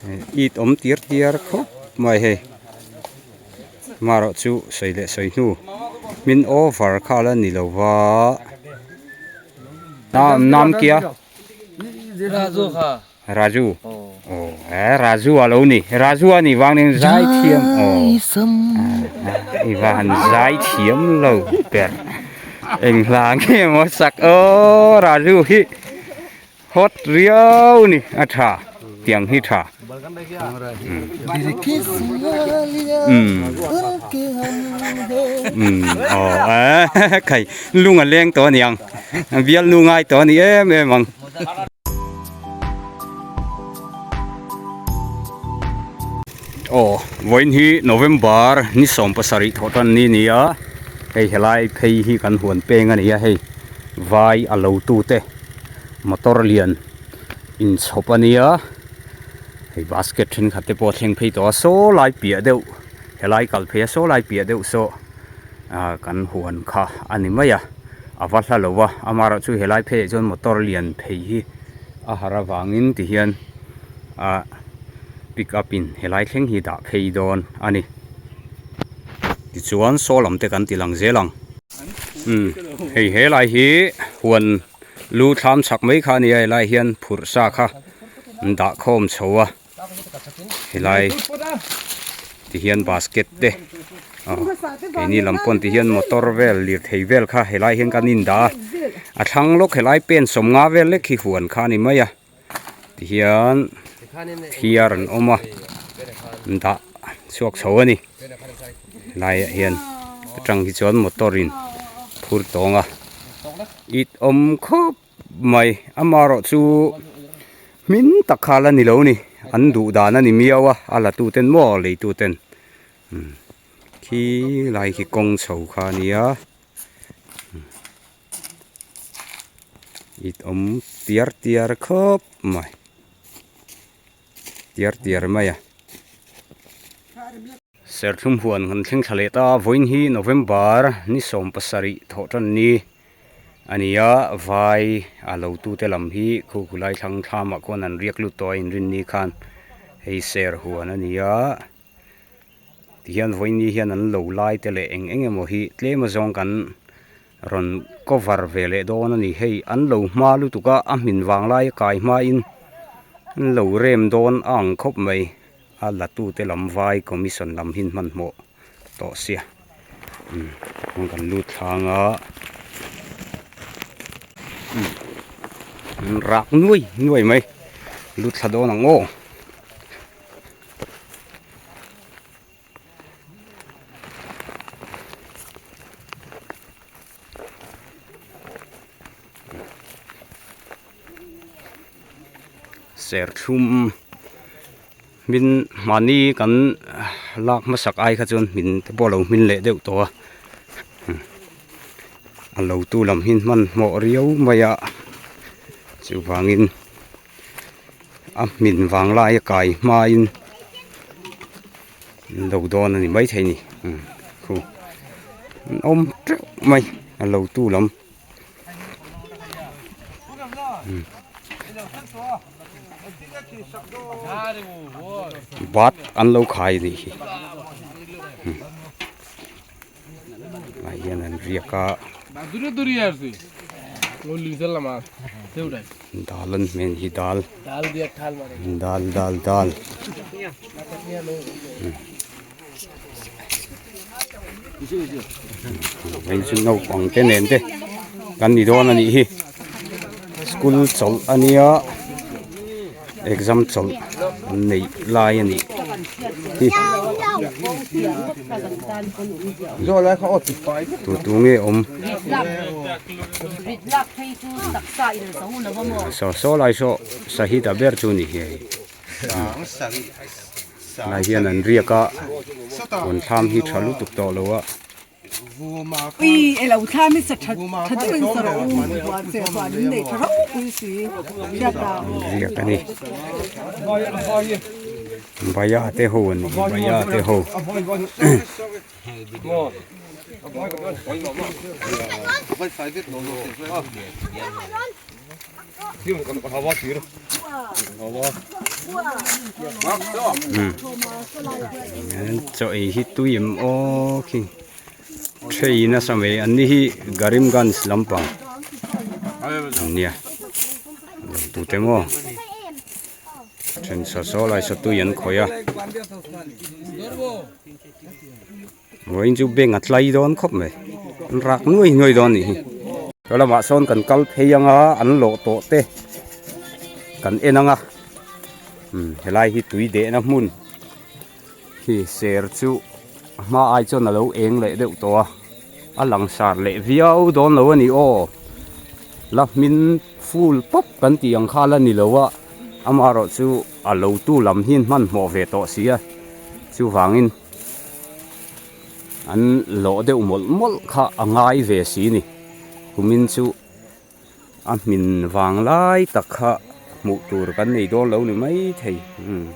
It awm tir tiar khawp mai hei marawh chu sawi leh sawi hnu hmin over kha la ni lo va nam kia Raju aw he Raju a lo ni Raju a nih vang nen zai thiam aw i va han zai thiam lo ber eng hla nge maw sak aw Raju hi. Hot riau ni a tha tiang hi tha. Aw khai lung a leng tawh a niang bial nu ngai tawh a ni em em ang. Aw vawiin hi November ni 17 thawh tan ni ni a hei helai phei hi kan huan peng a ni a hei vai a lo tute. Motor lian inchhawp a nia hei basket thenkhat te pawh a thleng phei tawh a saw lai piah deuh helai kal phei a saw lai piah deuh saw ah kan huan kha a ni mai a a va hla lo va amaherawh chu helai phei ah chuan motor lian phei hi a har avangin ti hian ah pick up in helai thleng hi dah phei dawn a ni tichuan saw lam te kan ti lang zel ang umm hei helai hi huan. Lu thlam chhak mai kha a ni a helai hian phurh sa kha an dah khawm chho a helai ti hian basket te aw keini lam pawn ti hian motor vel lirthei vel kha helai hian kan indah a a thlang lawk helai pen sawmnga vel lek hi huan kha a ni mai a ti hian thiar an awm a an dah chhuak chho a ni helaiah hian atang hi chuan motor in phur tawng a. It awm khawp mai amaherawh chu hmin tak kha la ni lo ni an duh dan a ni miau a a la tu ten maw lei tu ten khi lai khi kawng chho kha a nia it awm tiar tiar khawp mai tiar tiar mai a. Serthlum huan kan thleng thla leh ta a, vawiin hi November ni 17 thawh tan ni a ni a, vai a lo tute lam hi khu khulai thlang thlamah khuan an riak lut tawh a inrinni khan hei ser huan a ni a, tihian vawiin ni hian an lo lai te leh eng eng emaw hi tlem azawng kan rawn cover ve leh dawn a ni, hei an lo hma lutuk a, a hmin vang lai a kai hmain an lo rem dawn a ang khawp mai. A la tute lam vai commission lam hi hmanhmawh tawh sia umm kan lut thlang a umm rak nuai nuai mai lut thla dawn ang aw. Serthlum hmin mahni kan lak hmasak ai kha chuan hmin te pawh a lo hmin leh deuh tawh a a lo tu lam hi hmanhmawh riau mai a chuvangin a hmin vang lai a kai hmain an lo dawn a ni maithei a ni khu an awm teuh mai a lo tu lam. Bat an lo khai a nih hi ah hian an riak a dal an hmel hi dal dal dal dal. Hei chu naupang te nen te kan ni dawn a nih hi school chawlh a nia exam chawlh an neih lai a nih hi tu tu nge awm saw saw lai saw sahita ber chu a ni hi hei. Lai hian an riak a rawn thlam hi tha lutuk tawh lo a. Riak a ni Baya te ho an ni Baya te ho. Chaw ei hi tui em aw khi tray nasa mai an ni hi Karimganj lampang an nia tute maw then saw saw lai saw tui an khawih a vawiin chu bank a tlai dawn khawp mai an rak nuai nuai dawn a nih hi chu lamah sawn kan kal phei anga an lawh tawh te kan en anga umm helai hi tui dehna hmun khi ser chu a hma ai chuan a lo eng leh deuh tawh a a langsar leh viau dawn lo a ni aw la hmin full pawp kan tih ang kha la ni lo a amaherawh chu a lo tu lam hian hmanhmawh ve tawh si a chuvangin an lawh deuh mawlh mawlh kha a ngai ve si ni kumin chu a hmin vang lai tak kha hmuh tur kan nei dawn lo ni mai thei umm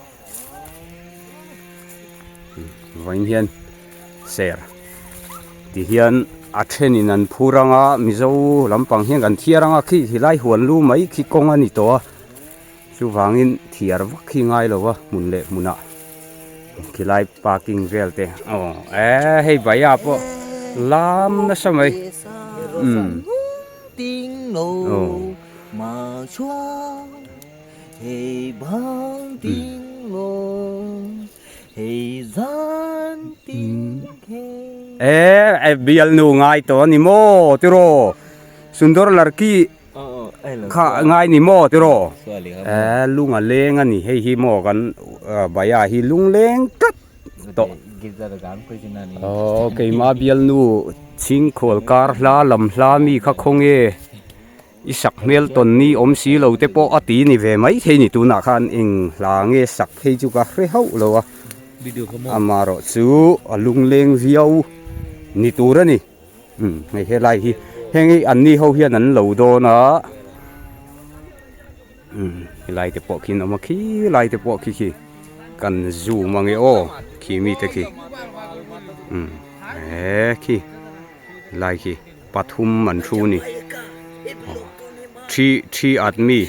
vawiin hian ser ti hian a thenin an phur anga mizo lampang hian kan thiar anga khi helai huan lu mai khi kawng a ni tawh a. Chuvangin thiar vak hi ngai lo a hmun leh hmunah khilai parking vel te aw eh hei bhaiya pawh lam nasa mai umm aw eh bialnu ngai tawh a ni maw tiraw sundar larki. Kha ngai ni maw tiraw? Eh lung a leng a ni hei hi maw kan bhaiya hi lung leng tlat tawh. Aw keima bialnu chhingkhual kar hla lam hla mi kha khawnge i sak hmel tawn ni awm si lo te pawh a ti ni ve mai thei ni tunah khan eng hla nge sak phei chu ka hre hauh lo a amaherawh chu a lung leng viau ni tur a ni. Umm hei helai hi heng hi an ni ho hian an lo dawn a umm helai te pawh khi an awm a khi lai te pawh khi khi kan zoom ange aw khi mi te khi umm he khi helai khi pathum an thu ni thi thi admi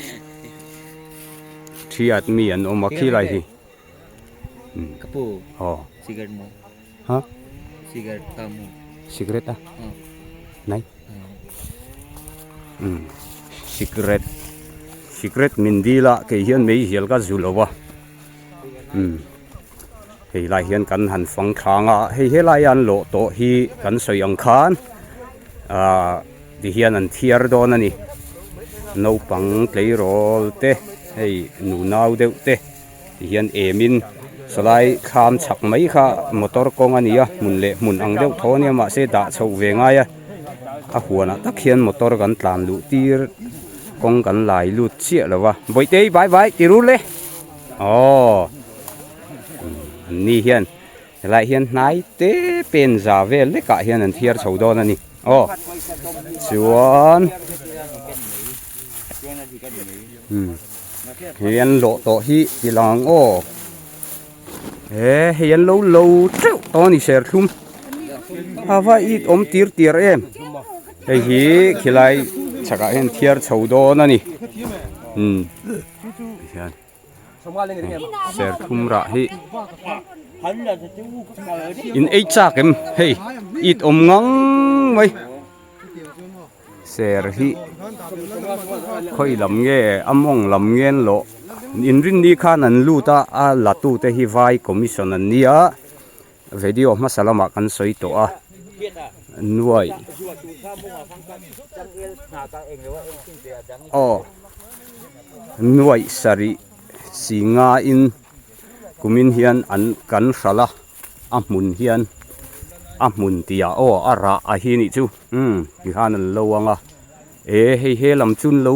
thi admi an awm a khi lai hi. Ka pu aw cigarette maw ha cigarette ka mu cigarette a nai um cigarette cigarette min dil a kei hian mei hial ka zu lo a um hei lai hian kan han fang thlang a hei helai an lawh tawh hi kan sawi ang khan ah ti hian an thiar dawn a ni naupang tleirawl te hei nu nau deuh te. Ti hian emin sawlai thlam chhak mai kha motor kawng a ni a hmun leh hmun ang deuh tho a nia mahse dah chhoh ve ngai a a huanah tak hian motor kan tlan luh tir kawng kan lai lut chiah lo va bawihte bye bye ti rul e aw an ni hian helai hian hnai te pen za vel lekah hian an thiar chho dawn a ni aw chuan umm. Hei an lawh tawh hi ti lang ang aw he hei an lo lo teuh tawh a ni serthlum a va it awm tir tir em hei hi khilai chhakah hian thiar chho dawn a ni umm tihian serthlum rah hi in ei chak em hei it awm ngang mai. Ser hi khawi lam nge a mawng lam nge an lawh inrinni khan an lut a a la tute hi vai commission an nia video hmasa lamah kan sawi tawh a nuai aw nuaih sarih si ngain kumin hian an kan hralh a. A hmun hian a hmun tih ah aw a rah a hi nih chu umm ti khan an lo ang a e hei he lam chu an lo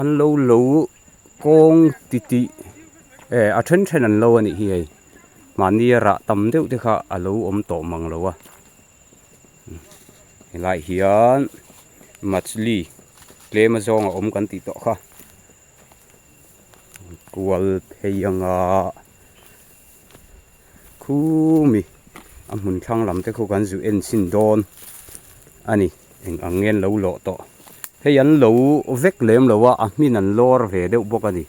an lo lo kawng ti tih e a then then an lo a nih hi hei mahni a rah tam deuh te kha a lo awm tawh mang lo a helaiah hian machli tlem azawng a awm kan tih tawh kha kual phei anga. Khumi a hmun thlang lam te khu kan zu en chhin dawn a ni eng ang nge an lo lawh tawh. Hei an lo vek lem lo a, a hmin an lawr ve deuh bawk a ni.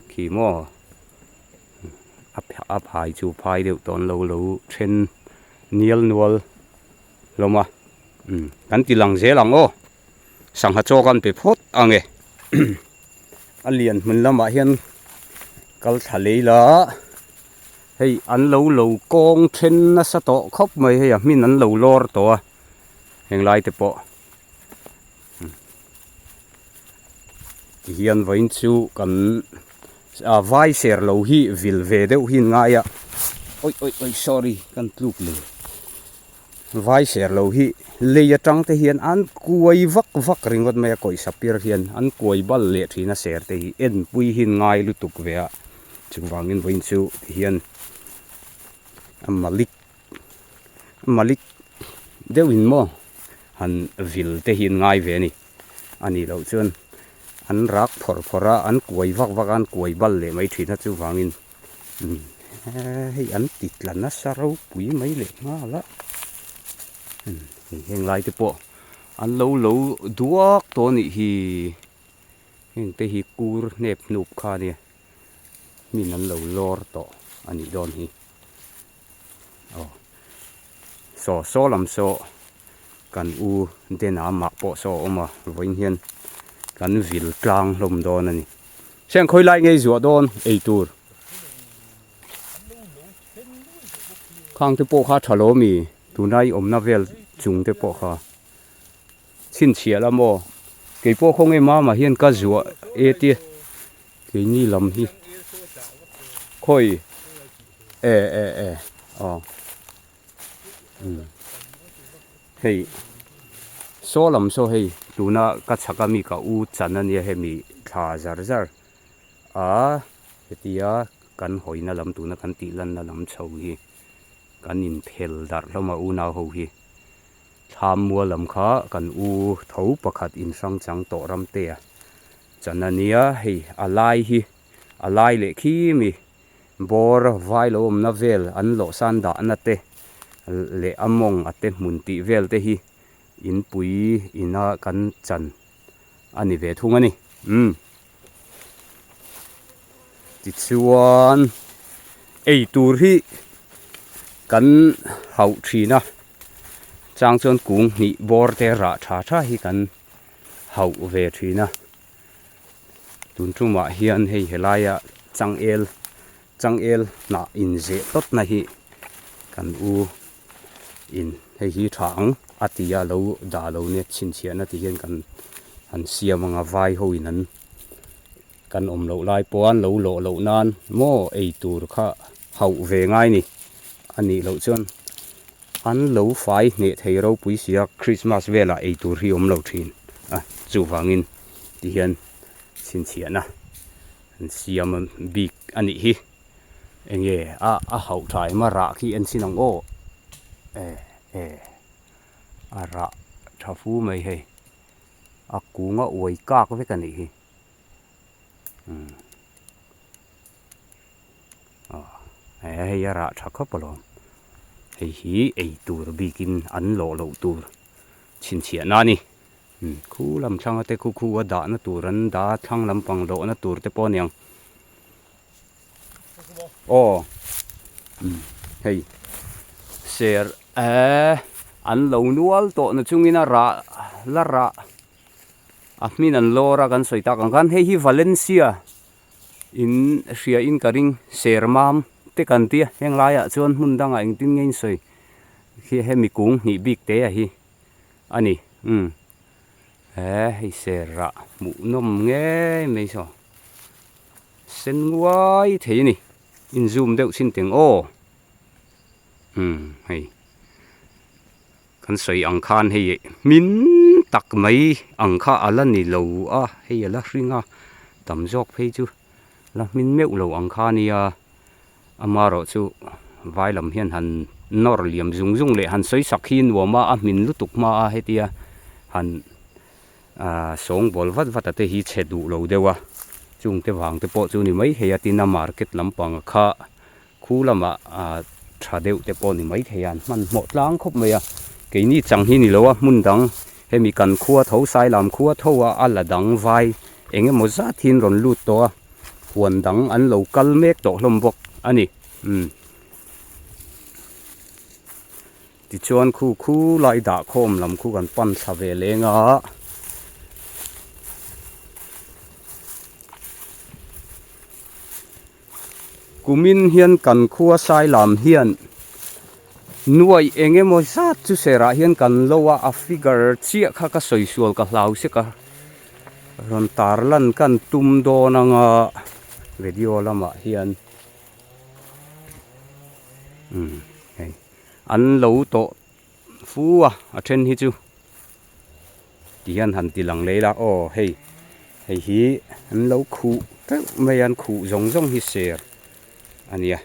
Khi maw a phai chu phai deuh tawh an lo lo then nial nual hlawm a. Umm kan ti lang zel ang aw. Sangha chaw kan pe phawt ang e. A lian hmun lamah hian kal thla lei la. Hei an lo lo kawng then nasa tawh khawp mai hei a hmin an lo lawr tawh a henglai te pawh tihian vawiin chu kan ah vai ser lo hi vil ve deuh hi an ngai a awi awi awi sorry kan tluk leh vai ser lo hi lei atang te hian an kuai vak vak ringawt mai a kawihsa pir hian an kuai bal leh thin a ser te hi enpui hi an ngai lutuk ve a. Chuvangin vawiin chu tihian a malik a malik deuhin maw han vil te hi an ngai ve a ni. A nih loh chuan an rak phawrh phawrh a, an kuai vak vak a, an kuai bal leh mai thin a chuvangin hei an ti tla nasa ropui mai leh nghal a. Hei heng lai te pawh an lo lo duak tawh a nih hi. Heng te hi kur hnep hnup kha a nia hmin an lo lawr tawh a nih dawn hi aw saw saw lam saw kan u den a mah pawh saw a awm a vawiin hian kan vil tlang hlawm dawn a ni heng khawi lai ngei zuah dawn ei tur khang te pawh kha tha lo ami tunlai awmna vel chung te pawh kha. Chhinchhiah la maw? Kei pawh khawnge mama hian ka zuah e tia keini lam hi khawi e e e aw umm hei saw lam saw hei tuna ka chhak ami ka u chan ania hemi thla zar zar a hetia kan hawina lam tuna kan tih lanna lam chho hi kan inphel darh hlawm a unau ho hi. Thlam mual lam kha kan u tho pakhat in hrang chang tawh ram te a chan a nia hei a lai hi a lai leh khi mi bawr vai lo awmna vel an lawh san dahna te leh a mawng a te hmun tih vel te hi inpui ina kan chan a ni ve thung a ni umm tichuan ei tur hi kan hauh thin a chang chuan kung hnih bawr te rah tha tha hi kan hauh ve thin a tun tumah hian hei helaia changel changel hnah inzeh tawt na hi kan u in hei hi tha ang a ti a lo dah lo nia chhinchhiahna ti hian kan han siam ang a vai ho in an kan awm loh lai pawh an lo lawh loh nan maw ei tur kha hauh ve ngai ni a nih loh chuan an lo fai hneh thei ropui si a Christmas velah ei tur hi awm lo thin a chuvangin ti hian chhinchhiahna an siam bik a nih hi. Enge a a hauh tha em a rah khi en chin ang aw e e a rah tha fu mai hei a kung a uai kak vek a nih hi umm aw he hei a rah tha khawp alawm hei hi ei tur bikin an lawh loh tur chhinchhiah na a ni umm khu lam thlang a te khu khu a dahna tur an dah a thlang lampang lawhna tur te pawh a niang. Aw hei ser eh an lo nual tawh na chungin a rah la rah a hmin an lawr a kan sawi tak ang khan hei hi Valencia in hria in ka ring ser mam te kan tia heng laiah chuan hmun dangah engtin nge in sawi khi hemi kung hnih bik te a hi a ni umm he hei ser rah hmuh nawm ngei mai saw. Sen nguai thei a ni. In zoom deuh chin teng aw. Umm hei. Kan sawi ang khan hei hmin tak mai ang kha a la ni lo a, hei a la hring a, tam zawk phei chu la hmin meuh lo ang kha a nia. Amaherawh chu vai lam hian han nawr liam zung zung leh han sawi sak hi nuam a, a hmin lutuk hma a hetia han. Ahh sawngbawl vat vat a te hi chhe duh lo deuh a, chung te vang te pawh chu ni mai thei a, tin a market lampang kha khu lamah ahh tha deuh te pawh ni mai thei a, an hmanhmawh tlang khawp mai a, keini chang hi ni lo a hmun dang. Hemi kan khua tho Sailam khua tho a a la dang vai eng emaw zat hi an rawn lut tawh a huan dang an lo kal mek tawh hlawm bawk a ni umm tichuan khu khu lai dah khawm lam khu kan pan thla ve leng a. Kumin hian kan khua Sailam hian nuaih eng emaw zat chu serah hian kan lo a, a figure chiah kha ka sawi sual ka hlau sek a, rawn tar lan kan tum dawn anga video lamah hian umm hei an lo tawh fu a, a then hi chu. Ti hian han ti lang leh ila aw hei hei hi an lo khuh teuh mai a an khuh zawng zawng hi ser a nia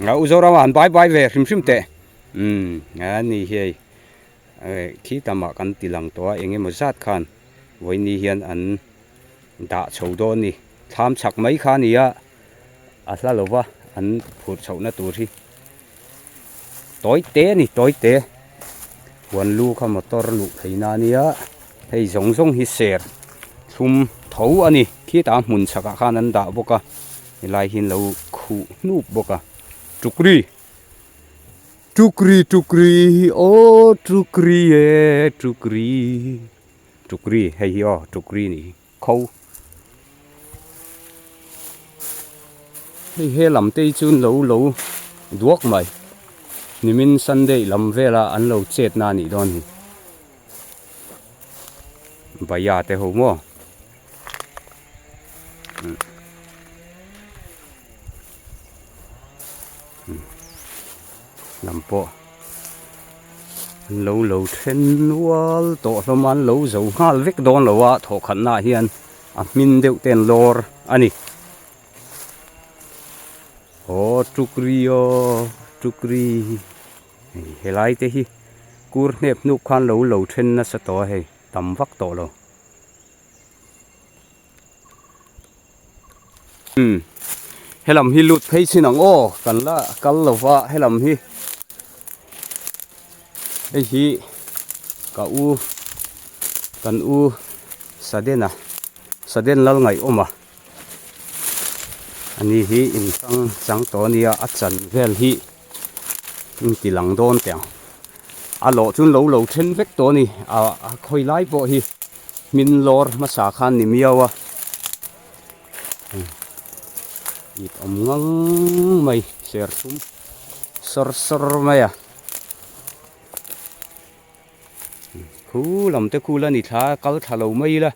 a u Zorama han bai bai ve hrim hrim teh umm a ni hi hei khi tamah kan ti lang tawh a eng emaw zat khan vawiini hian an dah chho dawn a ni thlam chhak mai kha a ni a a hla lo va an phurh chhohna tur hi. Tawi te a ni tawi te huan lu kha motor luh phei na ania hei zawng zawng hi ser thlum tho a ni khitah hmun chhakah khan an dah bawk a helai hi an lo khuh hnup bawk a tukri tukri tukri aw tukri e tukri tukri hei hi aw tukri a nih hi. Kho. Hei he lam te hi chu lo lo duak mai. Nimin Sunday lam vela an lo chet na anih dawn hi. Baya te ho maw. Lam pawh an lo lo then nual tawh hlawm a an lo zo nghal vek dawn lo a thawhkhatna ah hian a hmin deuh te an lawr a ni aw tukri aw tukri hei helai te hi kur hnep hnuk khan lo lo then nasa tawh a hei tam vak tawh lo. Umm helam hi lut phei chin ang aw kan la kal lo va helam hi hei hi ka u kan u Sadena Saden lal ngaihawm a ani hi in hrang chang tawh ania a chan vel hi in ti lang dawn teh ang a lawh chu an lo lo then vek tawh a ni a khawi lai pawh hi. Hmin lawr hmasa khan ni miau a it awm ngang mai ser thum sawr sawr mai a khu lam te khu la ni thla kal thla lo mai ila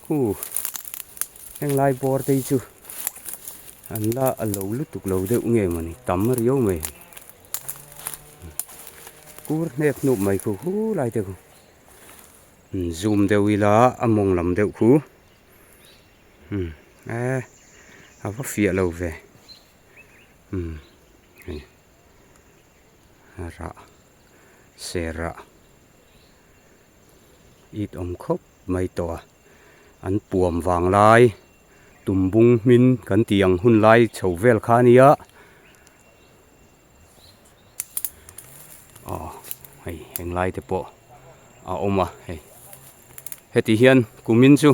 khu heng lai bawr te hi chu an la a lo lutuk lo deuh nge mawni tam riau mai kur hnep hnup mai khu khu lai te khu. Zoom deuh ila a mawng lam deuh khu umm e a va fiah lo ve umm hei a rah ser rah it awm khawp mai tawh a an puam vang lai tumbung hmin kan tih ang hun lai chho vel kha a nia. Aw hei englai te pawh a awm a hei heti hian kumin chu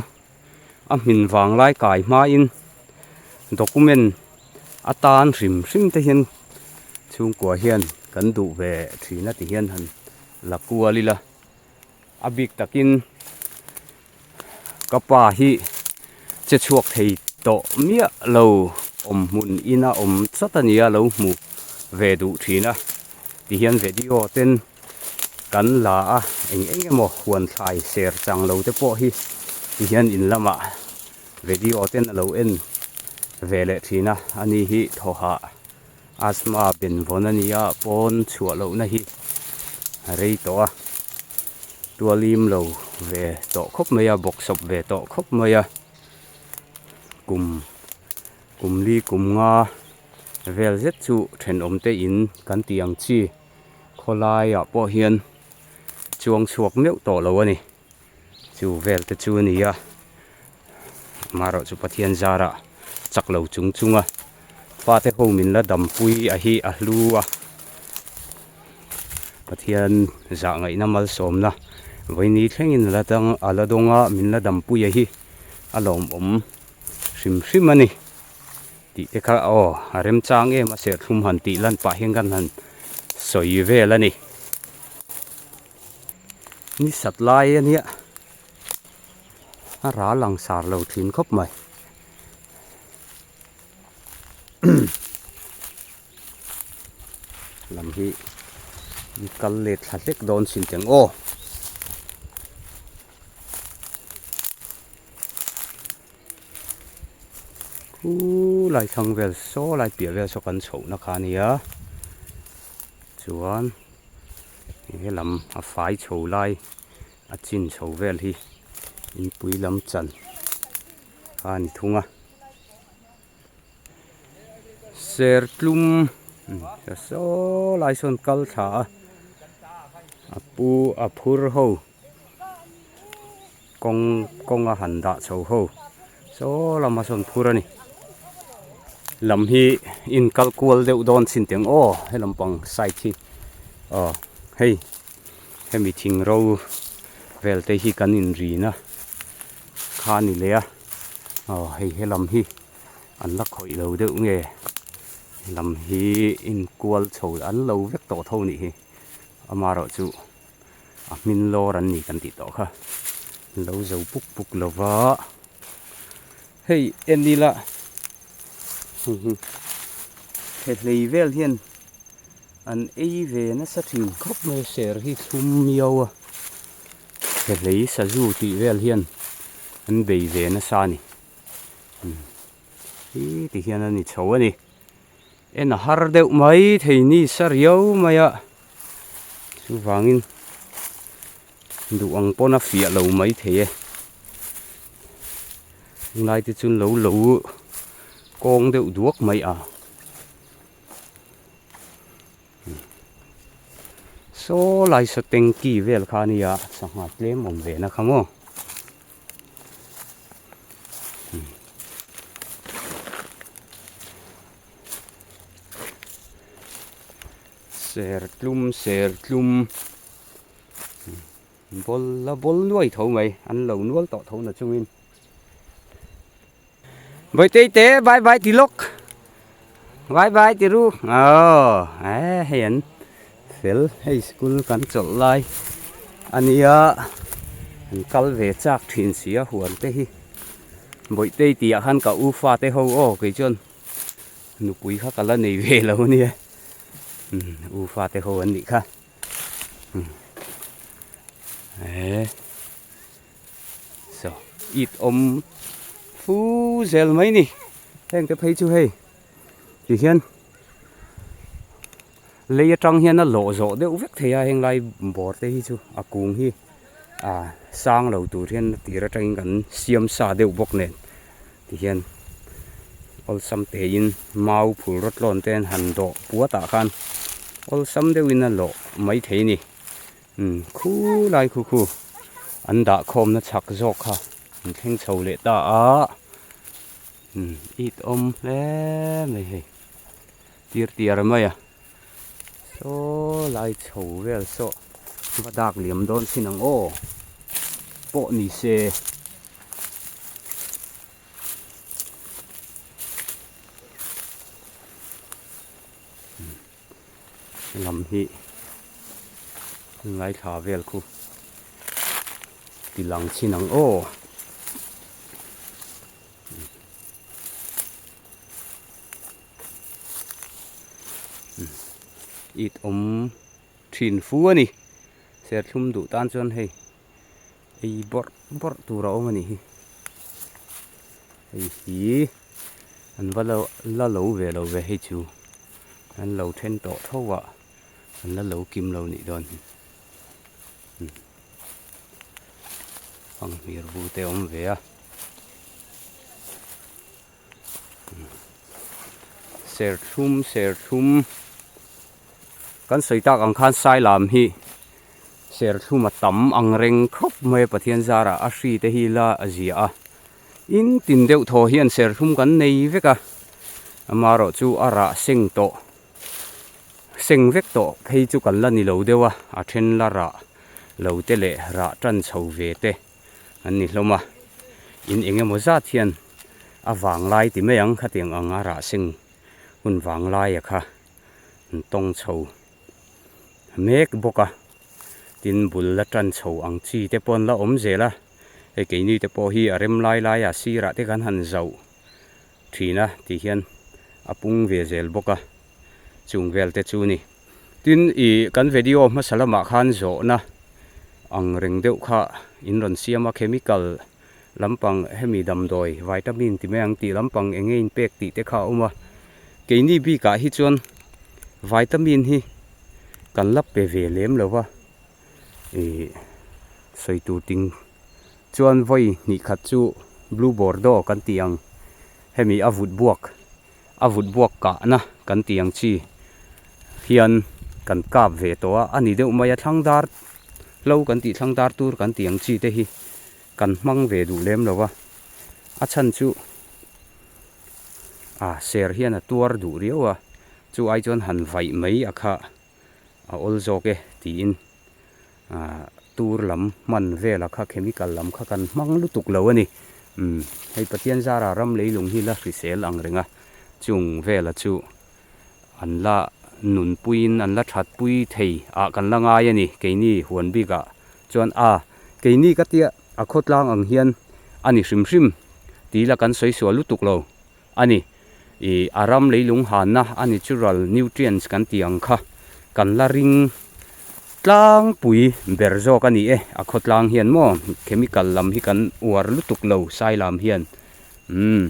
a hmin vang lai kai hmain document atan hrim hrim te hian chhungkua hian kan duh ve thin a ti hian han la kual ila a bik takin Ka pa hi che chhuak thei tawh miah lo awm hmun ina awm chat a nia lo hmu ve duh thin a tihian video ten kan la a eng eng emaw huan thlai ser chang lo te pawh hi tihian in lamah video ten a lo en ve leh thin a ani hi thawhah asthma benvawn a nia pawn chhuah lohna hi a rei tawh a tualim lo ve tawh khawp mai a bawksawp ve tawh khawp mai a kum kum li kum nga vel zet chu thenawm te in kan tih ang chi khawlaiah pawh hian chuang chhuak meuh tawh lo a ni chu vel te chu a ni a amaherawh chu Pathian zarah chak lo chung chung a fate ho min la dampui a hi a hlu a Pathian zah ngaihna malsawmna. Vawiini thlengin a la dang a la dawng a min la dampui a hi a lawmawm hrim hrim a ni tih te kha aw a remchang em a serthlum han tih lan pah hian kan han sawi vel a ni. Ni sat lai a nia a ral ang sar lo thin khawp mai. Lam hi an kal let thla hlek dawn sin teng aw. Khulai thlang vel saw lai piah vel saw kan chhohna kha a nia chuan he lam a fai chho lai a chin chho vel hi inpui lam chan kha a ni thung a. Sertlum saw lai sawn kal thla a a pu a phur ho kawng kawnga han dah chho ho saw lama sawn phur a ni lam hi in kal kual deuh dawn chin teng aw he lampang side hi aw hei hemi thing ro vel te hi kan inrin a kha a ni leh a aw hei helam hi an la khawih lo deuh nge lam hi inkual chho an lo vek tawh tho nih hi amaherawhchu a hmin lawr an ni kan tih tawh kha an lo zo puk puk lo va hei en ila he hlei vel hian an ei ve nasa thin khawp mai ser hi thlum miau a. He hlei sazu tih vel hian an bei ve nasa a ni. Hi ti hian a ni chho a ni. En a har deuh mai thei ni sa riau mai a. Chuvangin duh ang pawn a fiah lo mai thei e. Tunlai te chuan lo lo kawng deuh duak mai a. Saw lai saw tanky vel kha a nia sangha tlem awm ve na kha maw sertlum sertlum bawl la bawl nuai tho mai an lo nual tawh tho na chungin. Bawihte te bye bye ti lawk bye bye ti ru aw eh hei an fel hei school kan chawlh lai ania an kal ve chak thin si a huan te hi Bawihte tih ah khan ka u fate ho aw kei chuan nupui kha ka la nei ve lo ania u fate ho an nih kha eh. Saw it awm fu zel mai ni heng te phei chu hei ti hian lei atang hian a lawh zawh deuh vek thei a heng lai bawr te hi chu a kung hi ah sang lo tur hian a tir atangin kan siam sa deuh bawk nen ti hian awlsam tein mau phul rawt tlawn te an han dawh puat ah khan awlsam deuhin a lawh mai thei a ni. Umm khulai khu khu an dah khawmna chhak zawk kha an thleng chho leh ta a umm it awm hle mai hei tir tiar mai a saw lai chho vel saw va dak liam dawn chin ang aw pawh ni se. Lam hi ngaithla vel khu ti lang chin ang aw. It awm thin fu a ni serthlum duh tan chuan hei ei bawrh bawrh tur a awm a nih hi hei hi an va lo la lo ve lo ve hei chu. An lo then tawh tho a, an la lo kim lo nih dawn hi. Fanghmir bu te awm ve a. Serthlum serthlum kan sawi tak ang khan sai lam hi serthlum a tam ang reng khawp mai a Pathian zarah a hri te hi la a zia a. In tin deuh thaw hian serthlum kan nei vek a, amaherawh chu a rah seng tawh, seng vek tawh phei chu kan la ni lo deuh a, a then la rah lo te leh rah tan chho ve te an ni hlawm a, in eng emaw zat hian a vang lai ti mai ang khatiang ang a rah seng hun vang laia kha an tawng chho mek bawk a, tin bul la tan chho ang chi te pawh an la awm zel a, hei keini te pawh hi a rem lai laia sirah te khan han zauh thin a ti hian a pung ve zel bawk a chung vel te chu ni. Tin, ih kan video hmasa lamah khan zawhna ang reng deuh kha in rawn siam a, chemical lampang hemi damdawi vitamin ti mai ang tih lampang eng nge in pek tih te kha a awm a. Keini bikah hi chuan vitamin hi kan la pe ve lem lo va, ih sawi tur ting chuan vawi hnih khat chu blue bordeaux kan tih ang hemi a vut buak A vut buak kahna kan tih ang chi hian kan kap ve tawh a, a ni deuh mai a, thlang dar hlo kan tih thlang dar tur kan tih ang chi te hi kan hmang ve duh lem lo a, a chhan chu a ser hian a tuar duh riau a, chu ai chuan han vaih mai a kha a awl zawk e tiin ah tur lam hman vela kha chemical lam kha kan hmang lutuk lo a ni. Umm hei Pathian zara ram leilung hi la hrisel ang reng a, chung vela chu an la nunpuiin an la thatpui thei ah kan la ngai a ni keini huan bikah chuan a keini ka tia a khawtlang ang hian a ni hrim hrim tih la kan sawi sual lutuk lo. A ni. Ih a ram leilung hanna a natural nutrients kan tih ang kha kan la ring tlangpui ber zawk a ni e. A khawtlang hian maw chemical lam hi kan uar lutuk lo sai lam hian umm.